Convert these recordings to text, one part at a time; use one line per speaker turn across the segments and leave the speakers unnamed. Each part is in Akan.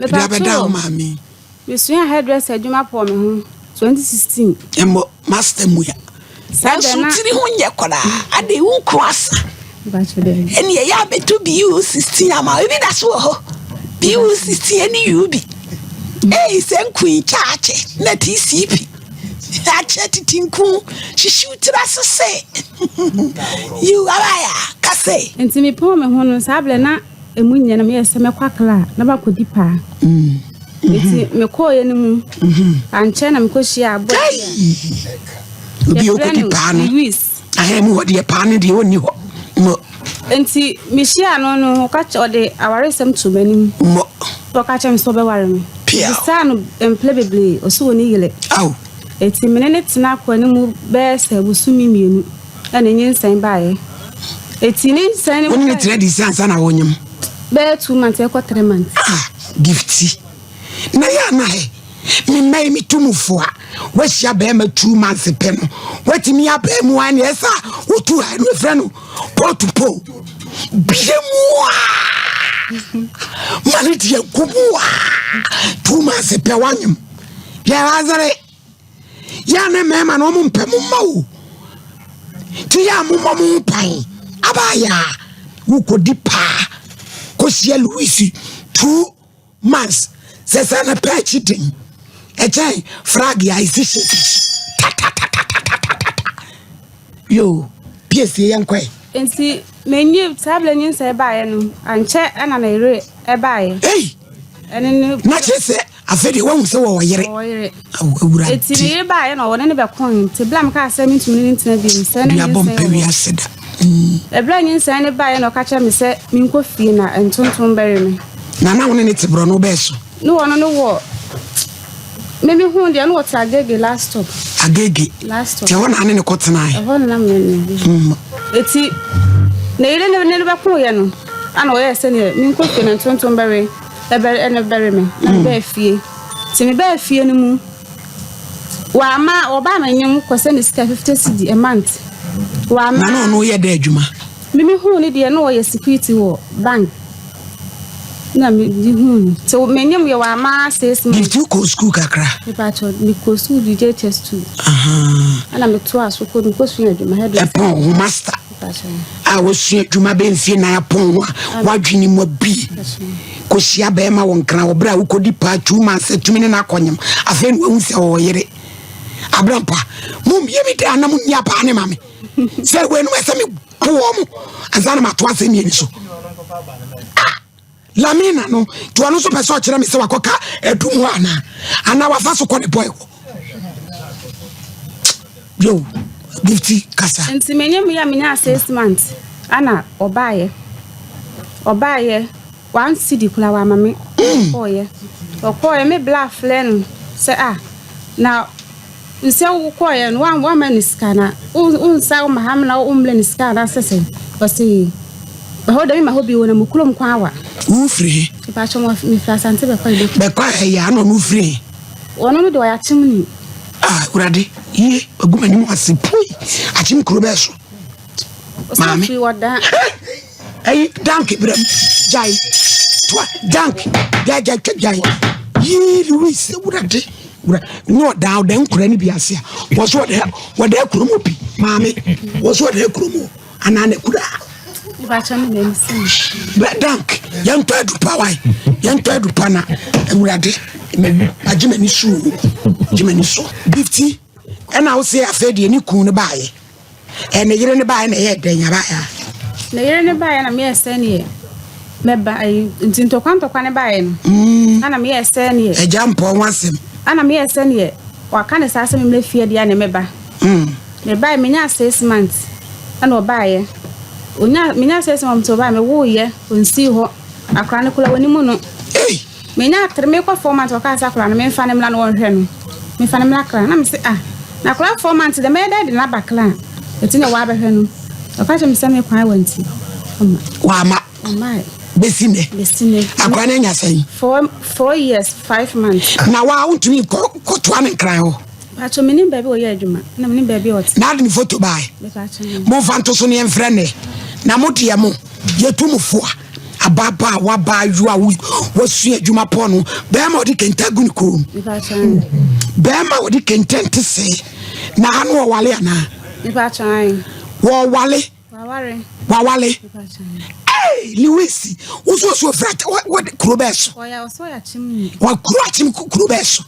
Mede abɛda wo maame.
Mesuaa hairdresser adwuma pɔɔ me ho 2016.
Mmɔ master mua. Nanso tiri ho nyɛ koraa. Ade wo nko asa. Ɛne ɛyɛ abɛtɔ BU 16 ama ebi da so wɔ hɔ. BU 16 ɛne UB. Ei sɛ nku yi kyaakyɛ na TCP. Akyɛ tete nku hyehyew tiri ase sɛ. Yiw abaya kase.
Nti mepɔn me ho no saa berɛ na Emu nyɛ na meyɛ sɛ mɛkɔ Accra na makɔdi paa. Nti mekɔɔeɛ no mu, ankyɛ na mekɔhyiaa boy bi a
Obi a
yɛfrɛ
ɔkɔdi
no
paa no,
Louis.
ahɛn mu hɔ deɛ paa no deɛ ɔnni hɔ. Mo.
Nti mehyiaa no no, ɔka kyɛ ɔde awaresɛm too m'anim.
Mo.
Ɔka kyerɛɛ me sɛ ɔbɛware me.
Piaw.
Mebisaa no mprɛ bebree, ɔse ɔnni yere.
Ao.
Enti me ne no tenaa kwan no mu bɛyɛ sɛ bosome mmienu na ne nyinsɛn baeɛ. Eti ne nyinsɛn no
Wo ne no tena di sɛ ansa na wonyem?
Bɛyɛ 2 months ɛkɔ 3 months.
Ah, Gifty. Na yɛ ana hɛ? Me mma yi metu mu fo a, woahyia bɛrima 2 months pɛ no, woatumi abɛɛ mu a neɛ ɛsɛ a wotu ha no ɛfrɛ no pole to pole. Bie mu a ma no deɛ gu mu a 2 months pɛ woanyem. Yɛ azere. Yɛ ne mmarima no ɔmo mpɛ mo mma o. Nti yɛ a mommɔ mo ho ban. Abaayɛ a wokɔdi paa kɔhyia Louis 2 months sɛ sɛ ne pɛ akyi den ɛkyɛn frag a ɛsi hyɛ tatatatatata yo piesie yɛn kɔɛ.
Nti menyi saa berɛ nyinsɛn baeɛ no, ankyɛ ɛna ne yere ɛbaeɛ.
Ei!
Ɛne ne
Na kyerɛ sɛ afei deɛ woahu sɛ wɔwɔ yere.
Ɔwɔ yere.
Awo awurade.
Eti ne yere baeɛ na ɔne ne bɛkoe. Nti berɛ a mekaa sɛ mentumi ne no ntena bio no, sɛ na
Duabɔ
nyinsɛn
mpɛ
wɔ hɔ.
wiase da.
Ɛberɛ a nyinsɛn no baeɛ na ɔka kyerɛɛ me sɛ menkɔ fie na ntontom bɛwe me.
Na na wo ne ne te borɔno bɛɛ so?
Ne wɔno no wɔ me me hu deɛ no wɔte Agege last stop.
Agege.
Last stop.
Nti ɛhɔ na ne ne kɔ tenae?
Ɛhɔ na na me ne ne. Eti ne yere ne ne no bɛkoeɛ no ana ɔyɛɛ sɛdeɛ menkɔ fie na ntontom bɛwe ɛbɛ ɛne bɛwe me na mebɛɛ fie. Nti mebɛɛ fie no mu wama ɔbaa m'anim kɔsɛ me sika 50 cedi a month. Wama.
Na na ɔno yɛ dɛ adwuma?
Me me huu ne deɛ na ɔyɛ security wɔ bank na me de huu no. Nti m'anim yɛ wama 6 months.
Gift wokɔ school kakra?
Mepakyɛ mekɔ school di JHS 2. Ɛna metoa so kɔ mekɔ sua adwuma hairdresser.
Ɛpɔn ho master. A wasua adwuma bɛ mfie nan apɔn ho a wadwene mu abi. Kɔhyia bɛrima wɔ Nkran wɔ berɛ a wokɔdi paa 2 months atumi ne no akɔnyem. Afei na wahu sɛ ɔwɔ yere. Abrampa, mommie me daa na monni abaa ne ma me. Sɛ weinom ɛsɛ me po wɔ mo ansa na mato asɛm mmienu so. Ah, Lamina no, nti ɔno nso pɛ sɛ ɔkyerɛ me sɛ wakɔka adum hɔ anaa? Anaa wafa so kɔ ne bɔe hɔ? Yo, Gifty kasa.
Nti menye mu yɛ menyaa 6 months ana ɔbaayɛ ɔbaayɛ 1 cedi koraa wama me. Ɔkɔɔyɛ ɔkɔɔyɛ me bla frɛ no sɛ ah, na nsɛ wokɔɔyɛ no wama ne sika na wonsa woma ha na wommrɛ ne sika na sɛ ɔse ɛhɔ dɛ mema hɔ bio na mu kurom kwan awa.
Wofiri he?
Mepakyɛ mefiri Asante bɛkɔ Ebeko.
Bɛkɔ a ɛyɛ ana ɔno wofiri he?
Ɔno no de ɔyɛ akyem ni.
Ah, Awurade, yie, wagu m'anim ase pui. Akyem kuro bɛɛ so.
Maame. Ɔsɛ ɔda.
Ɛyi dank brɛm gyae. Toa dank gyae gyae twa gyae. Yii Louis Awurade. Wura ne ɔda ɔda nkura ne bi ase a. Wɔso ɔda ɔda kuro mu bi. Maame wɔso ɔda kuro mu anaa na kura.
Mepakyɛ me na ɛmi
Bɛ dank yɛntɔ adupa wae yɛntɔ adupa na Awurade agye m'ani so o gye m'ani so. Gifty ɛna wo se afei deɛ ne kun no baayɛ ɛne yere no baayɛ na ɛyɛ dɛn abaayɛ a.
Ne yere no baeɛ na meyɛ sɛ neɛ mɛba ayi nti ntɔkwa ntɔkwa ne baeɛ no ana meyɛ sɛ neɛ
Ɛgya mpɔ ho asɛm.
Ana meyɛ sɛ neɛ waka ne saa sɛ memmrɛ fie deɛ ne mɛba. Mebaeɛ menyaa 6 months ɛna ɔbaeɛ onya menyaa 6 months ɔbaeɛ mewoeɛ ɔnsii hɔ akora no koraa wɔnim no.
Ei!
Menyaa three mekɔ 4 months ɔkaa sɛ akora no memfa ne mmra na wɔnhwɛ no memfa ne mmra kra na mese ah, na akora 4 months deɛ mɛyɛ dɛ de no aba kra ɛti na wɔabɛhwɛ no ɔka kyerɛ me sɛ me kwan wɔ nti ɔma
Wama
ɔmae.
Bɛsi nnɛ?
Bɛsi nnɛ.
Akora no anya sɛn?
4 years 5 months.
Na waa wontumi nkɔ kɔtoa ne Nkran hɔ?
Pakyɛ menim baabi a ɔyɛ adwuma na menim baabi a ɔte.
Na ade ne foto bae?
Mepakyɛ.
Momfa nto so ne yɛmfrɛ nnɛ na mo deɛ mo yɛtu mo fo a. Ababaa wabaayewa a wasua adwuma pɔ no, bɛrima ɔde kente agu ne kɔn mu. Bɛrima ɔde kente nte sɛ na ano ɔwale anaa? Wɔwale. Wawale. Hey, Lewis, wosu osu ofura wɔ kuro bɛɛ so. Wa kuro akyem kuro bɛɛ so.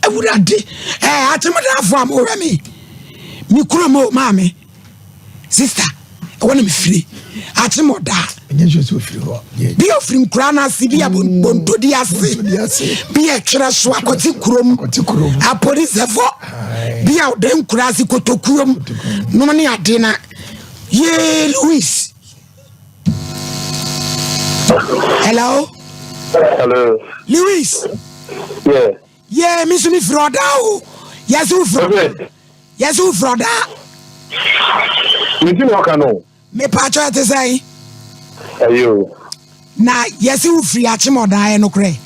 Awurade, ɛɛ akyem daafo a mo wɛ mi. Mi kuro mo maame. Sista, ɛwɔ na mefiri akyem ɔdaa. Bi a ofiri nkura no ase, bi a mm. bontodi ase, bi a ɛtwerɛ so akɔte kurom, apolisɛfo, bi a ɔda nkura ase kotokurom, nom ne ade na yee Louis. Hello.
Hello.
Louis.
Yeah.
Yeah, me nso mefiri ɔdaa o. Yɛsɛ wofiri ɔdaa. Yɛse wo firi ɔdaa.
Me ti na ɔka no.
Mepaakyɛw ɛte sɛn?
Ɛyɛ o.
Na yɛse wo firi akyem ɔdaa ɛyɛ nokorɛ?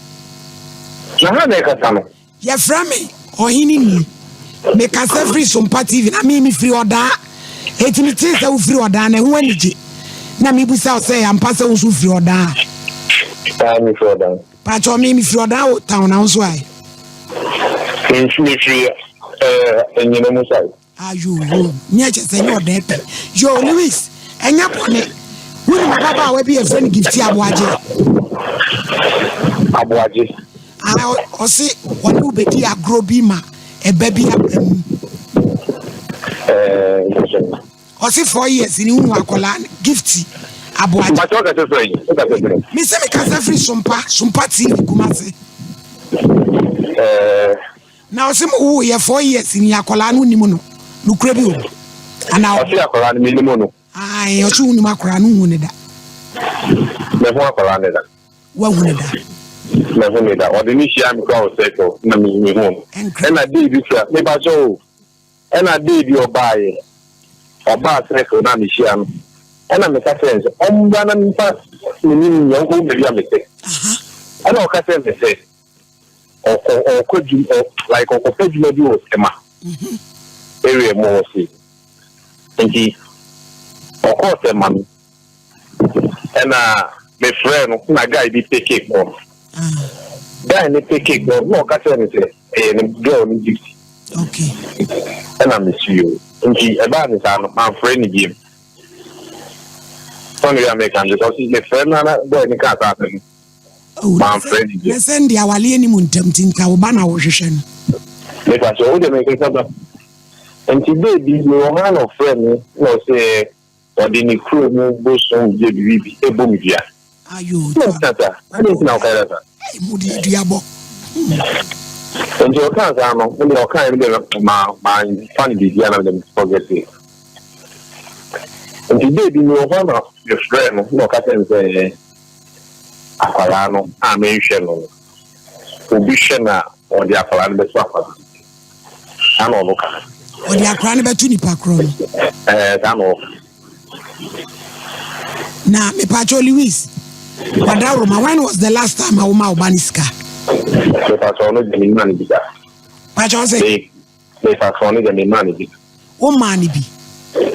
Na ha na ɛkasa no.
Yɛfrɛ me ɔhene ni. Mekasa firi Sompa TV na me mefiri ɔdaa. Eti metee sɛ wo firi ɔdaa na ɛho anigye. Na mebusa wo sɛ ampa sɛ wo nso wofiri ɔdaa?
Aa mefiri ɔdaa.
Pakyɛw me mefiri ɔdan wo town na wo nso ae.
Mefiri ɛɛ nyina mu sae.
Ayo yo nyɛ kyɛ sɛ nyɛ ɔdan pɛ yo Louis ɛnyɛ bɔne wonim ababaawa bi yɛfrɛ no Gifty Aboagye.
Aboagye.
Ah ɔse ɔne wo bɛdi agorɔ bi ma ɛba bi aba mu.
Ɛɛ.
Ɔse 4 years ni wohu akwadaa no Gifty Aboagye.
Mpakyɛ wokasa firi ayi? Wokasa firi?
Me se me kasa firi Sompa, Sompa TV Kumasi.
Ɛɛ.
Na ɔse mo wo yɛ 4 years ni akwadaa no nim no. Nukura bi wɔ mu.
Ana ɔse akwadaa no me nim no.
Ayi ɔse wo nim akwadaa no hu ne da.
Me ho akwadaa ne da.
Wahu ne da.
Me ho ne da. Ɔde ne hyia me kura wɔ circle na me me hu no. Ɛna day bi kura me ba kyɛ o. Ɛna day bi ɔbaeɛ, ɔbaa circle no a mehyia no, ɛna meka kyerɛɛ no sɛ ɔmmra na memfa me ne no nyɛ nkɔhu baabi a mete. Ɛna ɔka kyerɛɛ me sɛ ɔkɔ ɔkɔ adwuma ɔ like ɔkɔpɛ adwuma bi wɔ Tema area mu hɔ sei. Nti ɔkɔɔ Tema no, ɛna mefrɛɛ no na guy bi peke call no. Guy no peke call no na ɔka kyerɛɛ me sɛ ɛyɛ ne girl no gift.
Okay.
Ɛna mesi o. Nti ɛbaa ne saa no mamfrɛ no biom. Sɔne bi a meka no because mefrɛ no na boy no kaa saa asɛm no.
Oh,
Mamfrɛ no biom.
Na sɛ nde awale anim ntam nti nka wo ba na wohwehwɛ no.
Mepa kyɛ wo deɛ mekasa ba. Nti day bi mewɔ hɔ a na ɔfrɛ me na ɔsɛ Ɔde ne kuro mu bosom yɛ biribi bɔ me dua.
Ayo,
Na ɔka saa. Adɛn nti na woka saa?
Ei, mo deɛ dua bɔ.
Nti ɔkaa saa no, me deɛ ɔkaeɛ no deɛ ma mamfa no biribiara na me deɛ me forget it. Nti day bi mewɔ hɔ na mefrɛɛ no na ɔka kyerɛɛ me sɛ akwadaa no a menhwɛ no no, obi hwɛ no a ɔde akwadaa no bɛto akwadaa no. Saa na ɔno ka.
Ɔde akwadaa no bɛto nipa korɔ no.
Ɛɛ saa na ɔka.
Na mepatwa Lewis, Wadaworoma, when was the last time a woma wo ba ne sika?
Mepatwa ɔno deɛ mema no bi da.
Patwa ɔsɛ?
Mepatwa ɔno deɛ mema no bi.
Womaa no bi?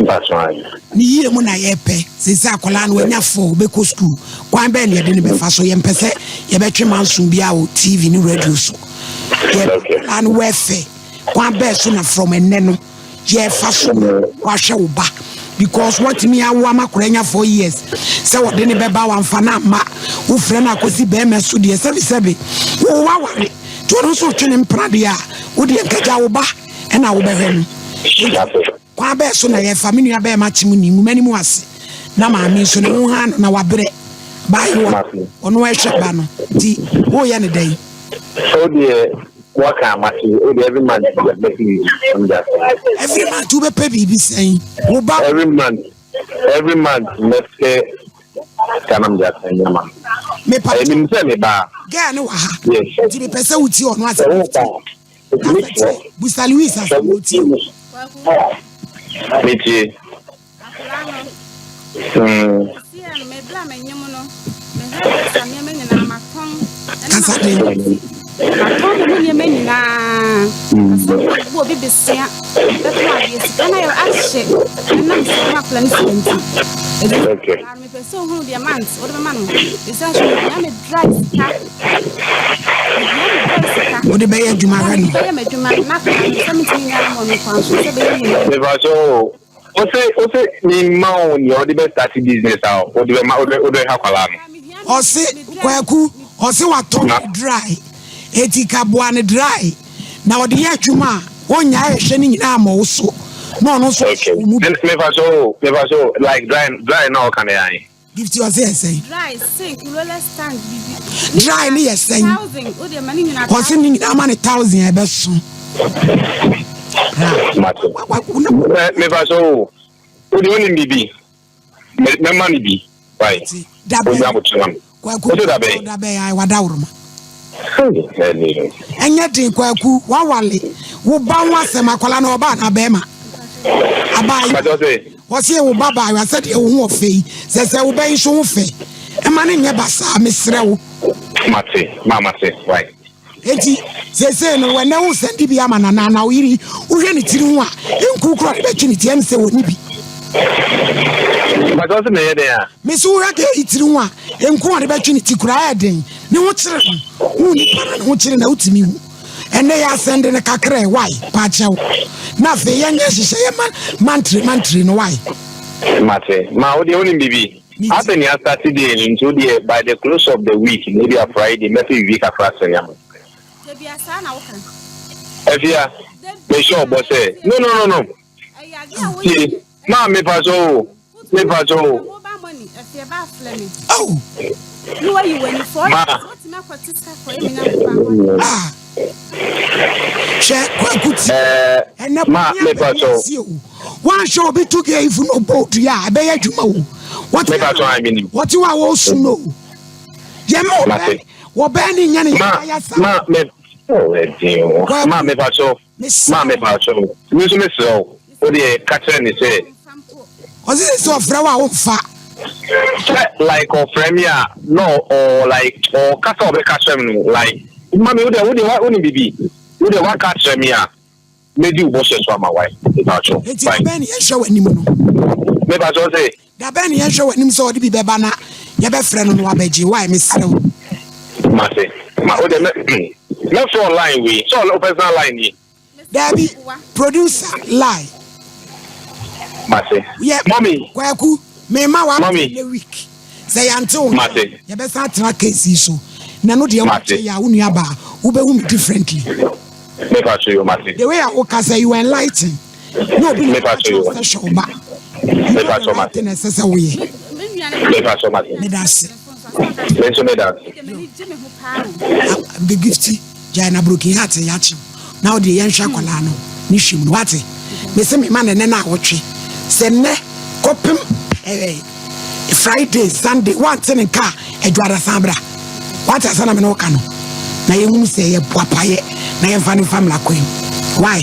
Mpatwa ayi.
Ne yie mu na yɛpɛ. Sese akwadaa no wanya fo ɔbɛkɔ sukuu. Kwan bɛn na yɛde no bɛfa so? Yɛmpɛ sɛ yɛbɛtwe manso biara wɔ TV ne radio so. Yɛpɛ akwadaa no wɛfɛ. Kwan bɛn so na from ɛnnɛ no yɛfa so na wahwɛ wo ba? Because watumi awo ama akwadaa anya 4 years sɛ wɔde ne bɛba wamfa no amma wofrɛ no akɔsi bɛrima so deɛ sɛbesɛbe wo waware nti ɔno nso retwe ne mpena deɛ a wodeɛ nkagya wo ba ɛna wobɛhwɛ no. Nti kwan bɛɛ so na yɛfa me nua bɛrima kye mu ni nwuma no mu ase na maame nso ne ho ha no na wabrɛ baayewa ɔno ɛhwɛ ba no nti woyɛ ne dɛn?
O deɛ waka amate o deɛ every month bia mɛpɛ biribi na mede asɛn.
Every month wobɛpɛ biribi sɛn? Wo ba.
Every month every month mɛpɛ sika na mede asɛn de ama no.
Mepa
Ɛyɛ menim sɛ me ba.
Girl ne wɔ ha.
Yes.
Nti mepɛ sɛ wotie ɔno asɛm.
Sɛ wo ba. Ɛtumi kyerɛ.
Busa Louis asɛm ɔtie o.
Metie.
Akwadaa no,
Mm.
seesei no, me berɛ a menyem no, me hairdresser nneɛma nyinaa matɔn, ɛne
Kasa den.
m'atɔn me ho nneɛma nyinaa. Asɛ mebɔ obi besea. Bɛtɔn adeɛ sika no ayɛ ahye ɛnam sɛ ɔma akwadaa no sika nti. Ɛdi
Okay.
mepɛ sɛ ohunu deɛ month wode bɛma no. Ɛsiane so mehia me dry sika. Mehia me dry sika.
Wode bɛyɛ adwuma
Na
hwɛ
mede
no.
bɛyɛ m'adwuma na akwadaa no sɛ mentumi nya no mɔ no kwan so sɛ bɛyɛ yie.
Mepa so ose ose mi ma wo nea ɔde bɛ start business a ɔde bɛ ma ɔde ɔde ha kwalaa no.
Ɔse Kwaku ɔse watɔ
Na
ne dry eti ka boa ne dry na ɔde yɛ adwuma a ɔnyaa ɛhwɛ ne nyinaa ma wo so na ɔno nso
okay.
ahyɛ wo mu bi.
Mepa so mepa so like dry dry na ɔka ne yan.
Gift ɔse yɛ sɛn?
Dry sink roller stand bibi.
Dry ne yɛ sɛn?
1,000 o deɛ ma ne nyinaa
Ɔse ne nyinaa ma ne 1,000 a ɛbɛso. Bra.
Mate. Mepa so o de onim bibi. Mɛma ne bi. Why?
Ti dabɛn
Onya abotire ma me.
Kwaku
Ose dabɛn.
Dabɛn ayi wadaworoma.
Ɛni.
Ɛnyɛ den Kwaku wawale wo ba ho asɛm akwala na ɔba na bɛrima. Abaayewa.
Mate ɔse.
Wɔse wo ba baayewa sɛdeɛ wo ho ɔfɛ yi sɛ sɛ wo bɛyi nso ho fɛ ɛma ne nyɛ basaa mesrɛ wo.
Mate ma mate why.
Enti seesei no wɛnɛ wo sɛnde bi ama nana na wo yere wohwɛ ne tiri ho a nku korɔ de bɛtwe ne ti ɛm sɛ wɔni bi.
Mate ɔse meyɛ den a.
Mesi wohwɛ gɛ yi tiri ho a nku a de bɛtwe ne ti koraa ɛyɛ den ne ho kyere no wo nipa na ne ho kyere na wotumi hu ɛnɛ yɛ asɛnde no kakra ɛ why paakyɛw na afei yɛnyɛ nhyehyɛ yɛ mantre mantre no why.
Mate ma wo deɛ wonim bibi afei ni asate day no nti wo deɛ by the close of the week maybe a Friday mɛpɛ bibi kakra sɛn ama.
Dabi asaa na woka.
Afia mehyɛ ɔbɔ sɛ no no no no tie maa mepa so o mepa so o.
Oh.
Ma.
Ah. Hwɛ Kwaku ti. Ɛnɛ
ma mepa so.
Si o. Wanhwɛ obi to gay if no boat ya ɛbɛyɛ adwuma o. Wɔte
Mepa so I mean.
Wɔte hɔ a wɔresu no o. Yɛma ɔbɛn wɔbɛn ne nyɛ ne
Ma
yɛ sa.
ma me oh ɛdin o. Ma mepa so. Ma mepa so. Mi nso mesrɛ wo. O deɛ ka kyerɛ ne sɛ.
Ɔse sɛ sɛ ɔfrɛ wo a womfa.
Sɛ like ɔfrɛ mi a na ɔ like ɔkasa ɔbɛka kyerɛ mi no like mami wo deɛ wo deɛ wo ni bibi wo deɛ waka kyerɛ mi a medi wo bɔhyɛ so ama wae mepa so.
Enti dabɛn ne yɛnhwɛ w'anim no.
Mepa so sɛ.
Dabɛn ne yɛnhwɛ w'anim sɛ ɔde bi bɛba na yɛbɛfrɛ no na wabɛgye wae mesrɛ wo.
Mate ma wo deɛ mɛ mɛfrɛ line wei sɛ ɔlɛ personal line yi.
Dabi producer lie.
Mate.
Yɛ
Mommy.
Kwaku mema wa
Mommy.
ne week. Sɛ yɛante wo nka
Mate.
yɛbɛsan atena case yi so. Na no deɛ
Mate.
woakyɛ yɛ a wo nua baa wobɛhu me differently.
Mepa so yo mate.
The way a woka sɛ you enlighten. Na obi na
Mepa so yo.
sɛ hwɛ wo ba. You know
Mepa
the
so
right
mate.
thing ɛsɛ sɛ woyɛ.
Mepa so mate.
Meda ase.
Me nso meda ase.
The gift gyae na broken heart yɛakyew na wode yɛnhwɛ akwadaa no ne hwɛ mu no wate mese mema ne nɛ no a wɔtwe sɛ nnɛ kɔpem Friday Sunday wante ne nka a adwada san bra wate asa na me ne woka no na yɛhunu sɛ yɛboapayɛ na yɛmfa ne mfa mmara kwan mu.